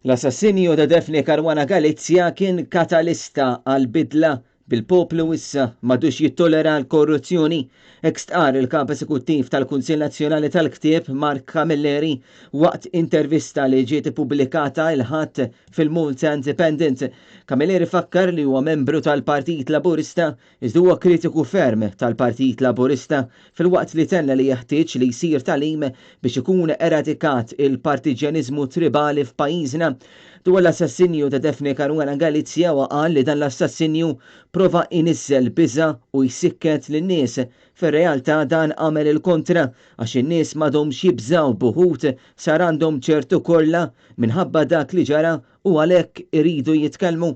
L-assassinju ta' Daphne Caruana Galizia kien katalista għal bidla bil-poplu issa m'għadux jittollera l-korruzzjoni, hekk stqarr il-Kap Esekuttiv tal-Kunsill Nazzjonali tal-Ktieb Mark Camilleri waqt intervista li ġiet ippubblikata l-Ħadd fil-Malta Independent. Camilleri fakkar li huwa membru tal-Partit Laburista Iżda huwa kritiku ferm tal-Partit Laburista filwaqt li tenna li jeħtieġ li jsir tagħlim biex ikun eradikat il-partiġjaniżmu tribali f'pajjiżna. Dwar l-assassinju ta' Daphne Caruana Galizia huwa qal li dan l-assassinju prova jniżżel biża' u jsikket lin-nies. Fir-realtà dan għamel il-kontra għax in-nies m'għadhomx jibżgħu b'uħud sar għandhom ċertu korla minħabba dak li ġara u għalhekk iridu jitkellmu.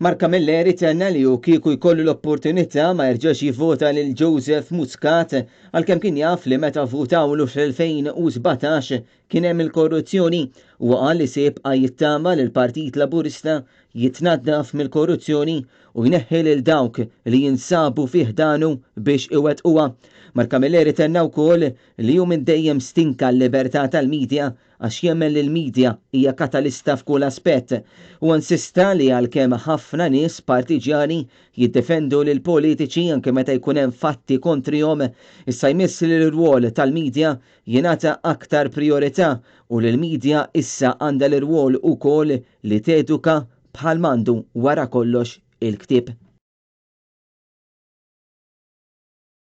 Mark Camilleri tenna li hu kieku jkollu l-opportunità ma jerġax jivvota lil Joseph Muscat għalkemm kien jaf li meta vvutawlu fl-2017 kien hemm il-korruzzjoni. Huwa qal li se jibqa' jittama li l-Partit Laburista jitnaddaf mill-korruzzjoni u jneħħi lil dawk li jinsabu fi ħdanu biex iwettquha. Mark Camilleri tenna wkoll li hu minn dejjem stinka għal-libertà tal-media għax jemmen li l-media hija katalista f'kull aspett. Huwa insista li għalkemm ħafna nies partiġjani jiddefendu lill-politiċi anke meta jkun hemm fatti kontrihom, issa jmiss li l-irwol tal-media jingħata aktar prijorità u li l-media issa għandha l-irwol ukoll li teduka bħal m'għandu wara kollox il-ktieb.